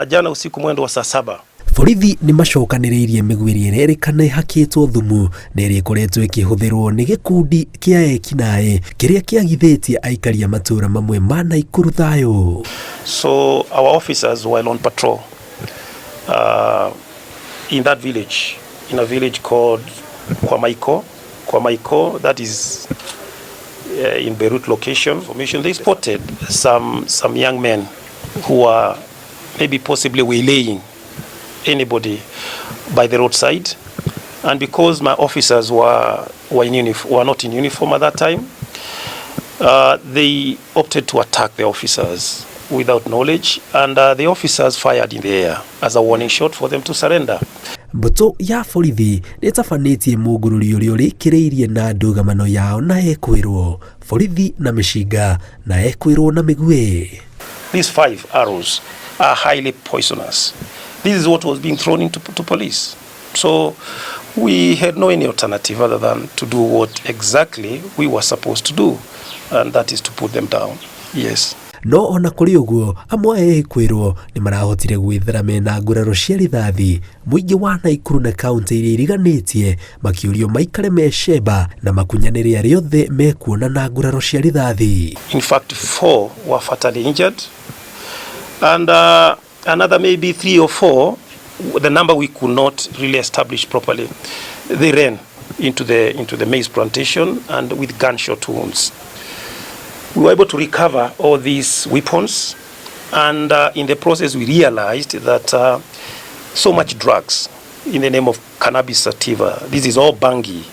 Jana usiku mwendo wa saa saba. Borithi nĩ macokanĩrĩirie mĩguĩ ĩrĩa ĩrerĩkana ĩhakĩtwo thumu na ĩrĩa ĩkoretwo ĩkĩhũthĩrwo nĩ gĩkundi kĩa ekinaĩ kĩrĩa kĩagithĩtie aikari a matũũra mamwe ma Naikuru thayũ. So our officers while on patrol in that village, in a village called Kwamaiko, Kwamaiko, that is in Beirut location, information, they spotted some young men who are maybe possibly waylaying anybody by the roadside. And because my officers were not in uniform at that time, they opted to attack the officers without knowledge, and the officers fired in the air as a warning shot for them to surrender. Mbũtũ ya borithi nĩ ĩtabanĩtie mũngũrũri ũrĩa ũrĩkĩrĩirie na ndũgamano yao na ekwĩrwo borithi na mĩcinga na ekwĩrwo na mĩguĩ. These five arrows are highly poisonous. This is what was being thrown into to police. So we had no any alternative other than to do what exactly we were supposed to do, and that is to put them down. Yes. No ona kũrĩ ũguo, amwe a ekwĩrwo nĩ marahotire gwĩthara mena nguraro cia rithathi. Mũingĩ wa Naikuru na kaunti iria iriganĩtie makĩũrio maikare mecemba na makunyanĩre arĩa othe mekuona na nguraro cia rithathi. In fact, four were fatally injured, and another maybe three or four, the number we could not really establish properly, they ran into the maize plantation and with gunshot wounds. We were able to recover all these weapons, and in the process we realized that so much drugs in the name of cannabis sativa, this is all bangi,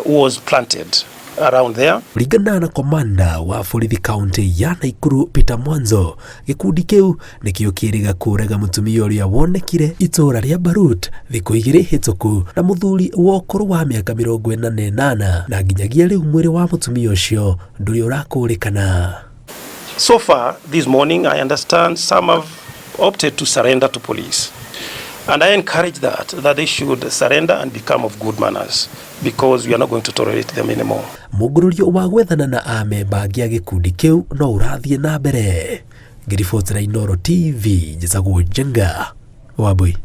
was planted around there. Kũringana na komanda wa borithi kaunti ya Naikuru Peter Mwanzo, gĩkundi kĩu nĩkĩo kĩrĩga kũraga mũtumia ũrĩa wonekire itũũra rĩa Barut thikũ 2 hĩtũku na mũthuri wa ũkũrũ wa mĩaka 48, na nginyagia rĩu mwĩrĩ wa mũtumia ũcio ndũrĩ ũrakũrĩkana. So far this morning, I understand some have opted to surrender to police. And I encourage that they should surrender and become of good manners, because we are not going to tolerate them anymore. Mũngũrũrio wa gwethana na amemba angĩ a gĩkundi kĩu no ũrathiĩ na mbere. Ngĩribotera Inooro TV, njĩtagwo Njenga Wambui.